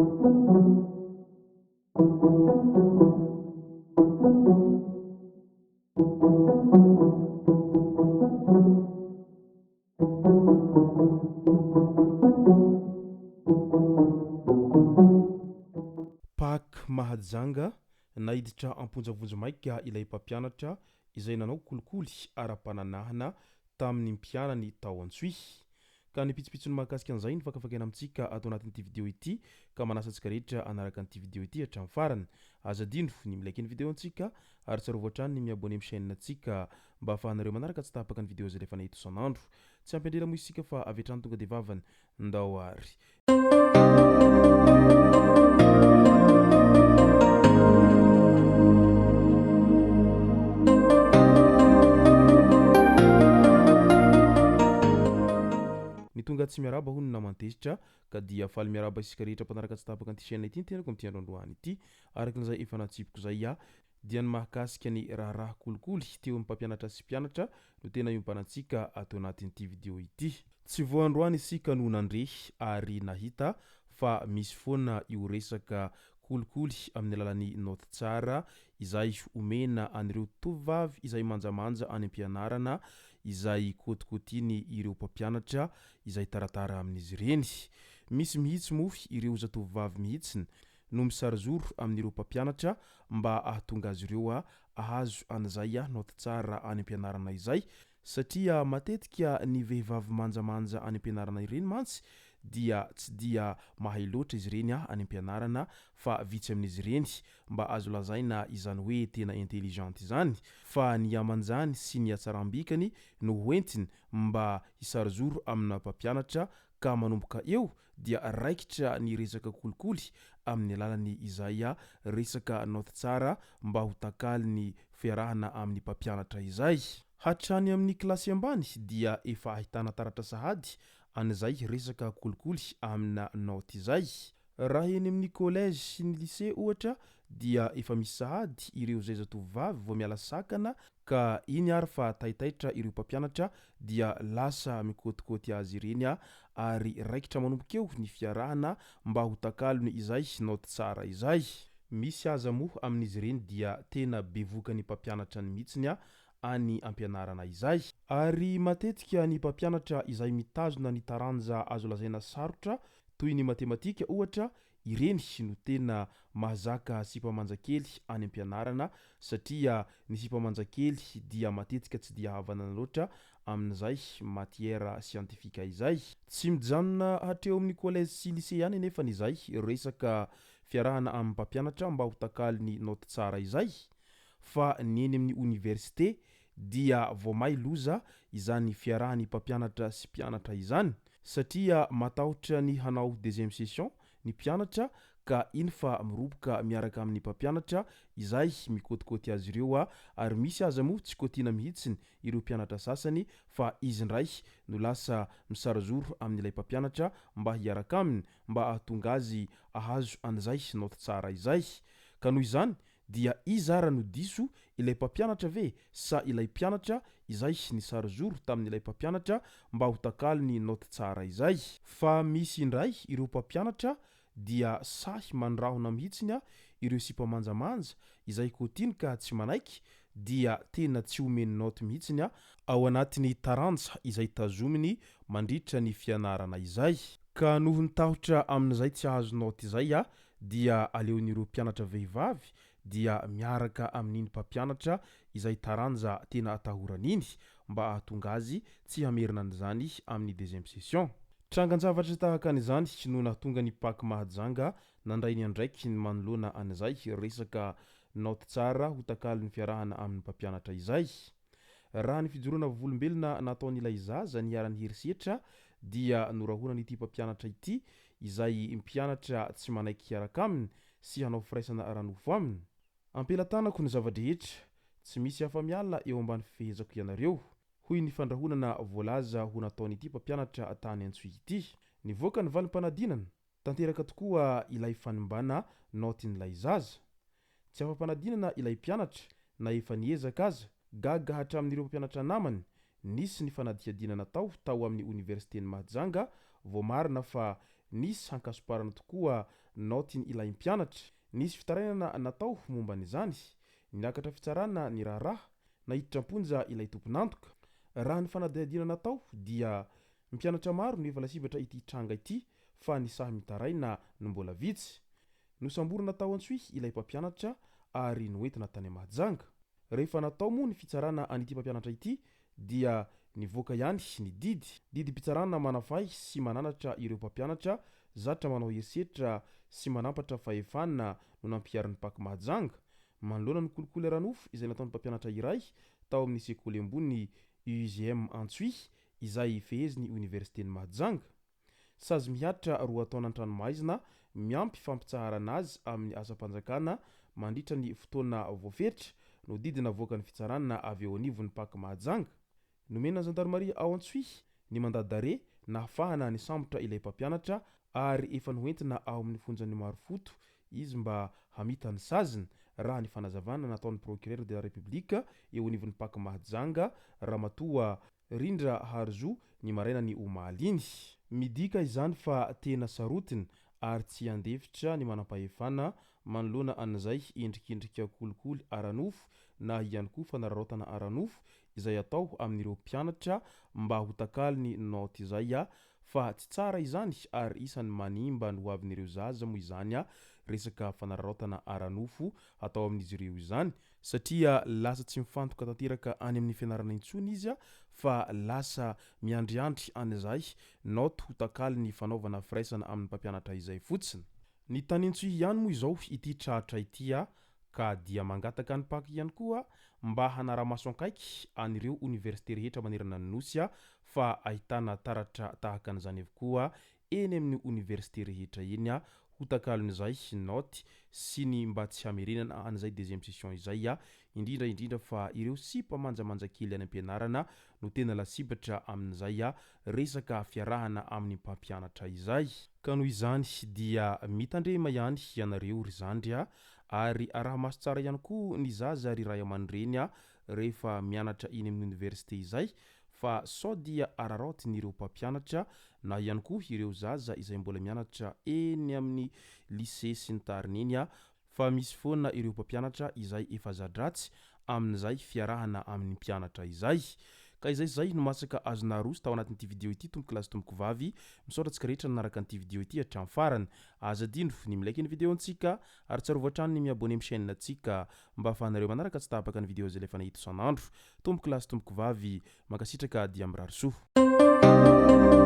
Pac Mahajanga, Naiditra am-ponja vonjimaika ilay mpampianatra izay nanao kolikoly ara-pananahana tamin'ny mpianany tao Antsohihy. Ka ny pitsopitsony mahakasika an'izay no fakafakaina amintsika ato anatin'ity video ity ka manasa antsika rehetra hanaraka an'ity video ity hatramin'ny farany. Aza adino ny mi-like ny video antsika ary tsarovy hatrany ny mi-abonner amin'ny chaîne antsika mba ahafahanareo manaraka tsy tapaka ny video izay alefanay eto isan'andro. Tsy ampy andrela moa isika fa avy hatrany tonga dia vavany. Ndao ary. Ny tonga tsy miarahaba hono naman-tezitra ka dia faly miarahaba isika rehetra mpanaraka tsy tapaka an'ity chaîne ity ny tenako amin'ity andro androany ity. Araka an'izay efa natsipiko izay aho dia ny mahakasika ny raharaha kolikoly teo amin'ny mpampianatra sy mpianatra no tena iompanantsika ato anatin'ity video ity. Tsy vao androany isika no nandre ary nahita fa misy foana io resaka kolikoly amin'ny alalan'ny naoty tsara izay omena an'ireo tovovavy izay manjamanja any am-pianarana izay kôtikôtiany ireo mpampianatra izay taratara amin'izy ireny. Misy mihitsy moa ireo zatovovavy mihitsy no misarizoro amin'ireo mpampianatra mba hahatonga azy ireo hahazo an'izay naoty tsara any am-pianarana izay satria matetika ny vehivavy manjamanja any am-pianarana ireny mantsy dia tsy dia mahay loatra izy ireny any am-pianarana fa vitsy amin'izy ireny mba azo lazaina izany hoe tena intelligente izany fa ny hamanjany sy ny hatsaram-bikany no hoentiny mba hisarizoro amina mpampianatra ka manomboka eo dia raikitra ny resaka kolikoly amin'ny alalan'ny izay resaka naoty tsara mba ho takalin'ny fiarahana amin'ny mpampianatra izay. Hatrany amin'ny kilasy ambany dia efa ahitana taratra sahady an'izay resaka kolikoly amina naoty izay. Raha eny amin'ny collège sy ny lycée ohatra dia efa misy sahady ireo izay zatovovavy vao miala sakana ka iny ary fa taitaitra ireo mpampianatra dia lasa mikôtikôty azy ireny ary raikitra manomboka eo ny fiarahana mba ho takalony izay naoty tsara izay. Misy aza moa amin'izy ireny dia tena bevokan'ny mpampianatrany mihitsiny any ampianarana izay. Ary matetika ny mpampianatra izay mitazona ny taranja azo lazaina sarotra toy ny matematika ohatra, ireny no tena mahazaka sipa manja kely any am-pianarana satria ny sipa manja kely dia matetika tsy dia havanana loatra amin'izay matière siantifika izay. Tsy mijanona hatreo amin'ny collège sy lycée ihany anefa ny izay resaka fiarahana amin'ny mpampianatra mba ho takalon'ny naoty tsara izay fa ny eny amin'ny oniversite dia vao may loza izany fiarahan'ny mpampianatra sy mpianatra izany satria matahotra ny hanao deuxième session ny mpianatra ka iny fa miroboka miaraka amin'ny mpampianatra izay mikôtikôty azy ireo ary misy aza moa tsy kôtiana mihitsiny ireo mpianatra sasany fa izy indray no lasa misarizoro amin'ilay mpampianatra mba hiaraka aminy mba hahatonga azy ahazo an'izay naoty tsara izay ka noho izany Dia iza ara no diso, ilay mpampianatra ve sa ilay mpianatra izay nisarizoro tamin'ilay mpampianatra mba ho takalony naoty tsara izay? Fa misy indray ireo mpampianatra dia sahy mandrahona mihitsiny ireo sipa manjamanja izay kotiny ka tsy manaiky dia tena tsy omeny naoty mihitsiny ao anatin'ny taranja izay tazominy mandritra ny fianarana izay. Ka noho ny tahotra amin'izay tsy hahazo naoty izay dia aleon'ireo mpianatra vehivavy dia miaraka amin'iny mpampianatra izay taranja tena atahorany iny mba hahatonga azy tsy hamerina an'izany amin'ny deuxième session. Trangan-javatra tahaka an'izany no nahatonga ny Pac Mahajanga nandray ny andraikiny manoloana an'izay resaka naoty tsara ho takalon'ny fiarahana amin'ny mpampianatra izay. Raha ny fijoroana vavolombelona nataon'ilay zaza niharan'ny herisetra dia norahonan'ity mpampianatra ity izay mpianatra tsy manaiky hiaraka aminy sy hanao firaisana ara-nofo aminy. Am-pelatanako ny zava-drehetra, tsy misy afa-miala eo ambany fifehezako ianareo, hoy ny fandrahonana voalaza ho nataon'ity mpampianatra tany Antsohihy ity. Nivoaka ny valim-panadinana. Tanteraka tokoa ilay fanimbana naotin'ilay zaza. Tsy afa-panadinana ilay mpianatra na efa niezaka aza. Gaga hatramin'ireo mpampianatra namany. Nisy ny fanadihadiana natao tao amin'ny oniversiten'i Mahajanga vao marina fa nisy hankasomparana tokoa naotin ilay mpianatra. Nisy fitarainana natao momba an'izany. Niakatra fitsarana ny raharaha, naiditra am-ponja ilay tompon'antoka. Raha ny fanadihadiana natao dia mpianatra maro no efa lasibatra ity tranga ity fa ny sahy mitaraina no mbola vitsy. Nosamborina tao Antsohihy ilay mpampianatra ary noentina tany Mahajanga. Rehefa natao moa ny fitsarana an'ity mpampianatra ity dia nivoaka ihany ny didy. Didim-pitsarana manafay sy mananatra ireo mpampianatra zatra manao herisetra sy manampatra fahefana no nampiharin'ny Pac Mahajanga manoloana ny kolikoly ara-nofo izay nataon'ny mpampianatra iray tao amin'ny sekoly ambony UIGM Antsohihy izay fehezin'ny Oniversiten'i Mahajanga. Sazy mihatra roa taona an-tranomaizina miampy fampitsaharana azy amin'ny asam-panjakana mandritra ny fotoana voafetra no didy navoakan'ny fitsarana avy eo anivon'ny Pac Mahajanga. Nomena ny zandarimaria ao Antsohihy ny mandat d'arrêt nahafahana nisambotra ilay mpampianatra ary efa noentina ao amin'ny fonjan'i Marofoto izy mba hamita ny saziny, raha ny fanazavana nataon'ny Procureur de la République eo anivon'ny Pac Mahajanga, Ramatoa Rindra Harizo ny marainan'ny omaly iny. Midika izany fa tena sarotiny ary tsy handefitra ny manampahefana manoloana an'izay endrikendrika kolikoly ara-nofo na ihany koa fanararaotana ara-nofo izay atao amin'ireo mpianatra mba ho takalony naoty izay fa tsy tsara izany ary isan'ny manimba ny hoavin'ireo zaza moa izany resaka fanararaotana ara-nofo atao amin'izy ireo izany satria lasa tsy mifantoka tanteraka any amin'ny fianarana intsony izy fa lasa miandriandry an'izay naoty ho takalon'ny fanaovana firaisana amin'ny mpampianatra izay fotsiny. Ny tany Antsohihy ihany moa izao ity tratra ity ka dia mangataka ny Pac ihany koa mba hanara-maso ankaiky an'ireo oniversite rehetra manerana ny Nosy fa ahitana taratra tahaka an'izany avokoa eny amin'ny oniversite rehetra eny ho takalon'izay naoty sy ny mba tsy hamerenana an'izay deuxième session izay indrindra indrindra fa ireo sipa manjamanja kely any am-pianarana no tena lasibatra amin'izay resaka fiarahana amin'ny mpampianatra izay. Ka noho izany dia mitandrema ihany ianareo ry zandry a! ary araha-maso tsara ihany koa ny zaza ry ray aman-dreny a! rehefa mianatra eny amin'ny oniversite izay fa sao dia araraotin'ireo mpampianatra na ihany koa ireo zaza izay mbola mianatra eny amin'ny lycée sy ny tariny eny fa misy foana ireo mpampianatra izay efa za-dratsy amin'izay fiarahana amin'ny mpianatra izay. Ka izay izay no masaka azo naroso tao anatin'ity video ity tompoko lahy sy tompoko vavy. Misaotra antsika rehetra nanaraka an'ity video ity hatramin'ny farany. Aza adino ny mi-like ny video antsika ary tsarovy hatrany ny mi-abonner amin'ny chaîne antsika mba ahafahanareo manaraka tsy tapaka ny video izay alefanay eto isan'andro. Tompoko lahy sy tompoko vavy, mankasitraka dia mirary soa.